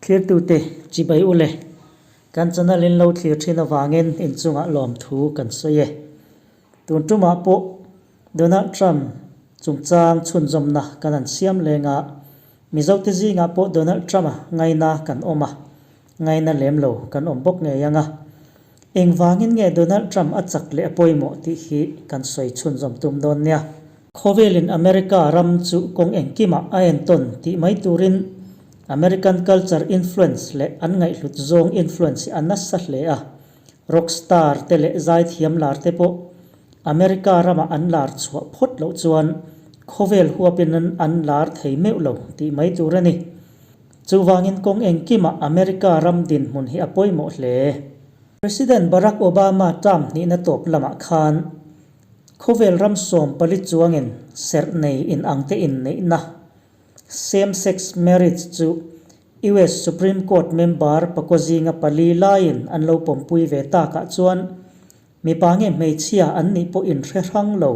Thlirtute, chibai u le. Kan channel in lo thlir thin avangin inchungah lawmthu kan sawi e. Tun tumah pawh Donald Trump chungchang chhunzawmna kan han siam leng a, Mizote zingah pawh Donald Trump-a ngaina kan awm a, ngaina lem lo kan awm bawk ngei ang a. Engvangin nge Donald Trump a chak leh a pawimawh tih hi kan sawi chhunzawm tum dawn nia. Khawvelin America ram chu kawng engkimah a entawn tih mai turin American culture influence leh an ngaihhlut zawng influence hi a nasa hle a. Rock star te leh zaithiam lar te pawh America ramah an lar chhuah phawt loh chuan khawvel huapin an lar thei meuh lo tih mai tur a ni. Chuvangin kawng engkimah America ram dinhmun hi a pawimawh hle. President Barack Obama term hnihna tawp lamah khan khawvel ram 14 chuangin serh nei inangte inneihna, same-sex marriage, chu US Supreme Court member pakua zinga pali laiin an lo pawmpui ve takah chuan mipa nge hmeichhia an nih pawh inhre hrang lo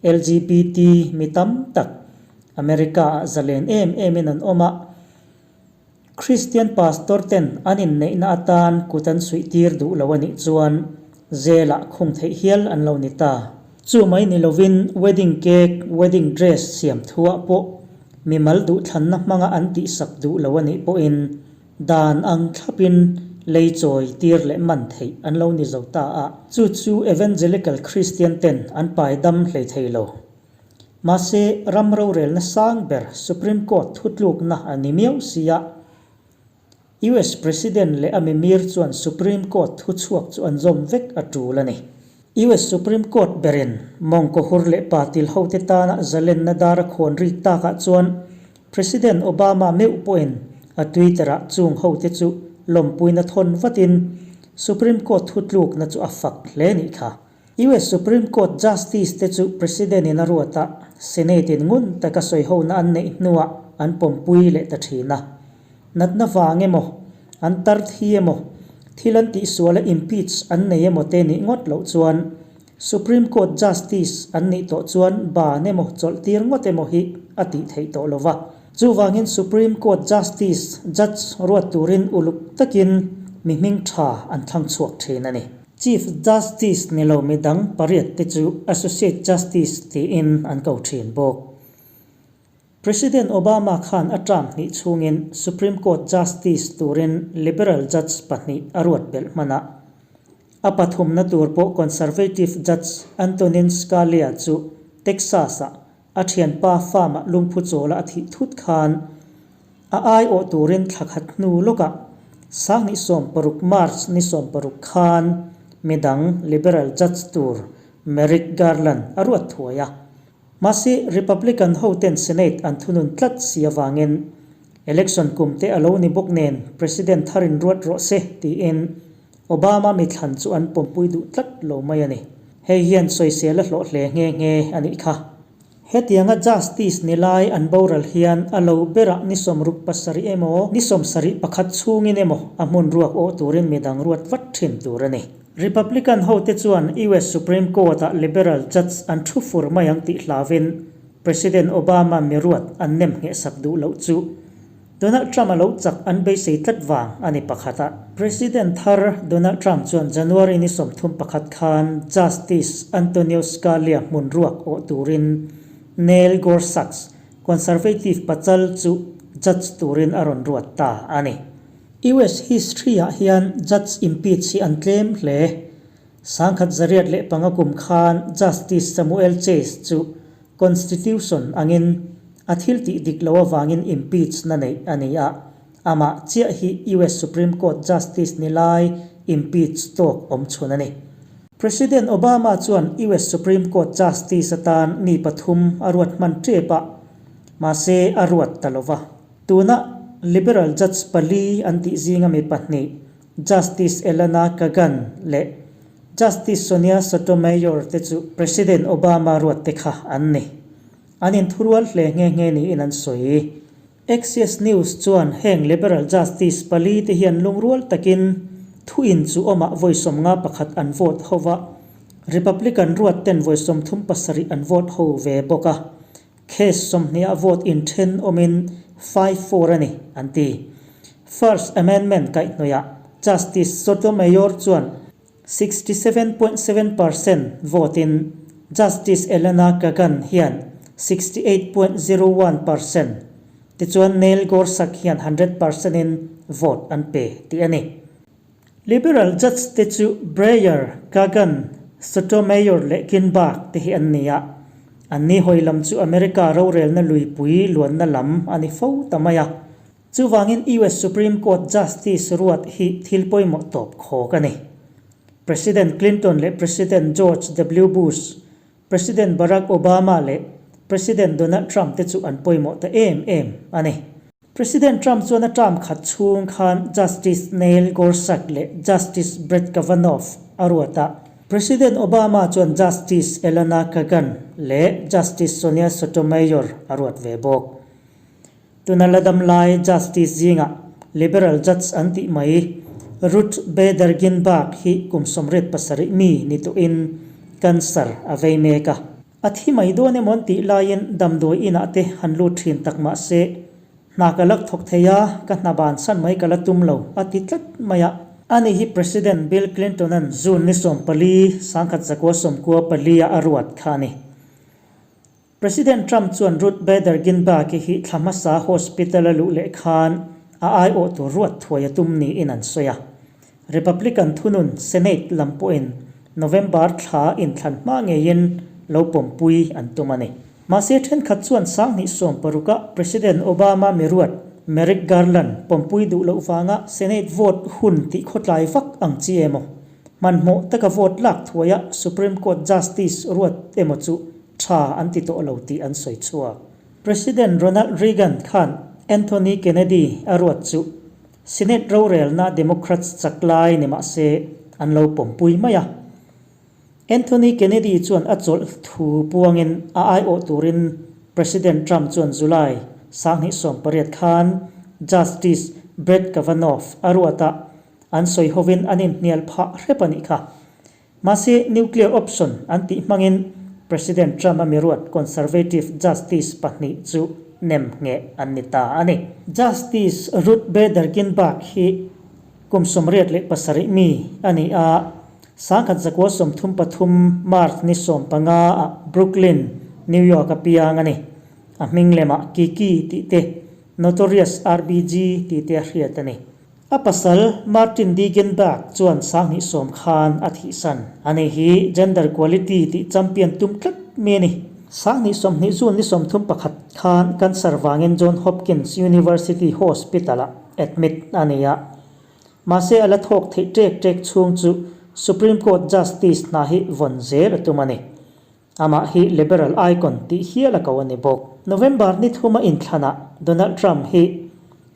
LGBT mi tam tak America-ah zalen em emin an awm a. Christian pastor ten an inneihna atan kut an suih tir duh lo a nih chuan zelah khung theih hial an lo ni ta. Chu mai ni lovin wedding cake, wedding dress siam thuah pawh mimal duhthlanna hmanga an tihsak duh lo a nih pawhin Dan ang thlapin lei chawi tir leh man theih an lo ni zo ta a, chu chu Evangelical Christian ten an pai dam hlei thei lo. Mahse, ram rorelna sang ber Supreme Court thutlukna a ni miau si a, US President leh a mimir chuan Supreme Court thuchhuak chu an zawm vek a tul a ni. US Supreme Court berin mawngkaw hur leh patil hote tana zalenna dar a khawn rik takah chuan President Obama meuh pawhin a Twitter-ah chung hote chu lawmpuina thawn vatin Supreme Court thutlukna chu a fak hle nih kha. US Supreme Court Justice te chu President-in a ruat a, Senate-in ngun taka sawihona an neih hnuah an pawmpui leh ta thin a. Natna vang emaw, an tar thi emaw, thil an tihsuala impeach an nei emaw te nih ngawt loh chuan Supreme Court Justice an nih tawh chuan ban emaw chawlh tir ngawt emaw hi a tih theih tawh lo va. Chuvangin Supreme Court Justice, Judge, ruat turin uluk takin mi hming tha an thlang chhuak thin a ni. Chief Justice ni lo midang pariat te chu Associate Justice tiin an ko thin bawk. President Obama khan a term hnih chhungin Supreme Court Justice turin liberal judge pahnih a ruat belh hman a. A pathumna tur pawh conservative judge Antonin Scalia chu Texas-ah a thianpa farm-ah lungphu chawla a thih thut khan a aiawh turin thla khat hnu lawkah 2016 March ni 16 khan midang liberal judge tur Merrick Garland a ruat thuai a. Mahse, Republican hoten Senate an thunun tlat si avangin election kum te a lo ni bawk nen President tharin ruat rawh se tiin Obama mithlan chu an pawmpui duh tlat lo mai a ni. Hei hian sawisel a hlawh hle nghe nghe a nih kha. Hetianga Justice ni lai an boral hian a lo berah ni 67 emaw, ni 71 chhungin emaw a hmun ruak awh turin midang ruat vat thin tur a ni. Republican hote chuan US Supreme Court-ah liberal judge an thu fur mai ang tih hlauvin President Obama miruat an nem nghehsak duh loh chu Donald Trump a lo chak an beisei tlat vang a ni pakhat a. President thar Donald Trump chuan January ni 31 khan Justice Antonio Scalia hmun ruak awh turin Neil Gorsuch, conservative pachal chu judge turin a rawn ruat ta a ni. US history ah hian judge impeach hi an tlem hle. 1905 kum khan Justice Samuel Chase chu Constitution angin a thil tih dik lo avangin impeach na neih a ni a, amah chiah hi US Supreme Court Justice ni lai impeach tawk awm chhun a ni. President Obama chuan US Supreme Court Justice atan mi pathum a ruat hman tep a, mahse a ruat ta lova. Tuna Liberal Judge pali an tih zinga mi pahnih, Justice Elena Kagan leh Justice Sonia Sotomayor te chu President Obama ruat te kha an ni. An inthurual hle nghe nghe niin an sawi. Axios News chuan heng Liberal Justice pali te hian lungrual takin thuin chu awmah vawi 51 an vote ho va, Republican ruat ten vawi 37 an vote ho ve bawk a. Case 20 ah vote inthen awmin 5-4 a ni, an ti. First Amendment kaihhnawihah Justice Sotomayor chuan 67.7 percent vote-in Justice Elena Kagan hian 68.01 percent, tichuan Neil Gorsuch hian 100 percent-in vote an pe tih a ni. Liberal judge te chu Breyer, Kagan, Sotomayor leh Ginsburg te hi an ni a. Anni hawi lam chu America rorelna luipui luanna lam a ni fo ta mai a. Chuvangin US Supreme Court Justice ruat hi thil pawimawh tawp khawk a ni. President Clinton leh President George W. Bush, President Barack Obama leh President Donald Trump te chu an pawimawh ta em em a ni. President Trump chuan a term khat chhung khan Justice Neil Gorsuch leh Justice Brett Kavanaugh a ruat a. President Obama chuan Justice Elena Kagan leh Justice Sonia Sotomayor a ruat ve bawk. Tuna la dam lai Justice zingah Liberal Judge an tih mai Ruth Bader Ginsburg hi kum 87 mi ni tawhin cancer a vei mek a. A thi mai dawn emaw an tih laiin damdawi inah te han lut thin tak mah se, hna ka lak thawk thei a, ka hna bansan mai ka la tum lo a ti tlat mai a. Ani hi President Bill Clinton-a'n June ni 14, 1994 a a ruat kha a ni. President Trump chuan Ruth Bader Ginsburg-i hi thla hmasa hospital a luh leh khan a aiawh tur ruat thuai a tum niin an sawi a. Republican thunun Senate lam pawhin November thla inthlan hma ngeiin lo pawmpui an tum a ni. Mahse thenkhat chuan 2016-a President Obama mi ruat Merrick Garland pawmpui duh loh vanga Senate vote hun tih khawtlai vak ang chi emaw, hmanhmawh taka vote lak thuaia Supreme Court Justice ruat emaw chu tha an ti tawh lo tih an sawi chhuak. President Ronald Reagan khan Anthony Kennedy a ruat chu Senate rorelna Democrats chak lai ni mah se an lo pawmpui mai a. Anthony Kennedy chuan a chawlh thu puangin a aiawh turin President Trump chuan July 2018 khan Justice Brett Kavanaugh a ruat a, an sawi hovin an inhnial phah hrep a nih kha. Mahse, nuclear option an tih hmangin President Trump-a miruat conservative justice pahnih chu nem ngheh an ni ta a ni. Justice Ruth Bader Ginsburg hi kum 87 mi a ni a, 1933 March ni 15 ah Brooklyn, New York a piang a ni. A hming lemah Kiki tih te, Notorious RBG tih te a hriat a ni. A pasal Martin D. Ginsburg chuan 2010 khan a thihsan. Ani hi gender equality tih champion tum tlat mi a ni. 2020 June ni 31 khan cancer vangin John Hopkins University Hospital-ah admit a ni a. Mahse a la thawk theih ṭek ṭek chhung chu Supreme Court Justice hna hi vawn zel a tum a ni. Amah hi Liberal icon tih hial a ko a ni bawk. November ni thuma inthlanah Donald Trump hi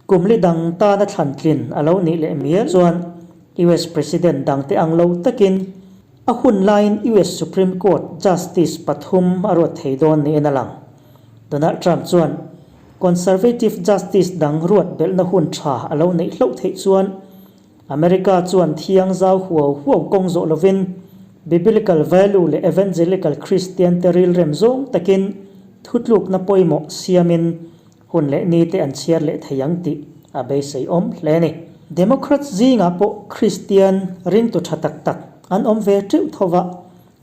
kum li dang tana thlan tlin a lo nih leh mial chuan US President dangte ang lo takin a hun laiin US Supreme Court Justice pathum a ruat thei dawn niin a lang. Donald Trump chuan Conservative Justice dang ruat belhna hun tha a lo neih hlauh theih chuan America chuan thiang zau huau huau kawng zawh lovin Biblical value leh Evangelical Christian te rilrem zawng takin thutlukna pawimawh siamin hun leh ni te an chhiar leh thei ang tih a beisei awm hle a ni. Democrats zingah pawh Christian ringtu tha tak tak an awm ve teuh tho va,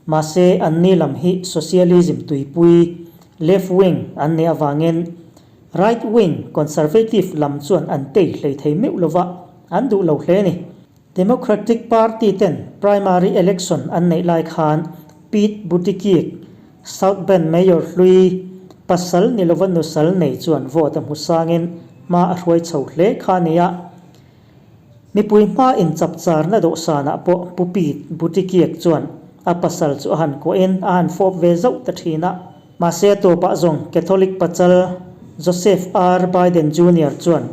mahse anni lam hi Socialism tuipui, left wing, an nih avangin Right wing, conservative, lam chuan an tei hlei thei meuh lo va, an duh lo hle a ni. Democratic Party ten primary election an neih lai khan Pete Buttigieg, South Bend Mayor hlui, pasal ni lova nusal nei chuan vote a hmu sangin hma a hruai chho hle kha a ni a. Mipui hma inchapcharna dawhsanah pawh Pu Pete Buttigieg chuan a pasal chu a han kuahin a han fawp ve zauh ta thin a. Mahse a tawpah zawng Catholic pachal Joseph R. Biden Junior chuan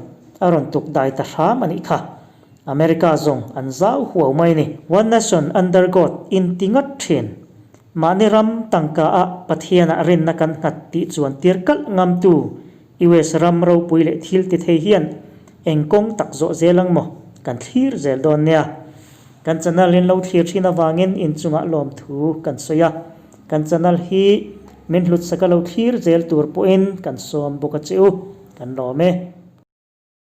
a rawn tuk dai ta hram a nih kha. America zawng an zau huau mai ni. One nation under God in ti ngawt thin. Mahni ram tangka ah Pathian ah rinna kan nghat tih chuan tir kalh ngamtu US ram ropui leh thil ti thei hian eng kawng tak zawh zel ang maw kan thlir zel dawn nia. Kan channel in lo thlir thin avangin inchungah lawmthu kan sawi a. Kan channel hi min hlut saka lo thlir zel tur pawhin kan sawm bawk a che u. Kan lawm e.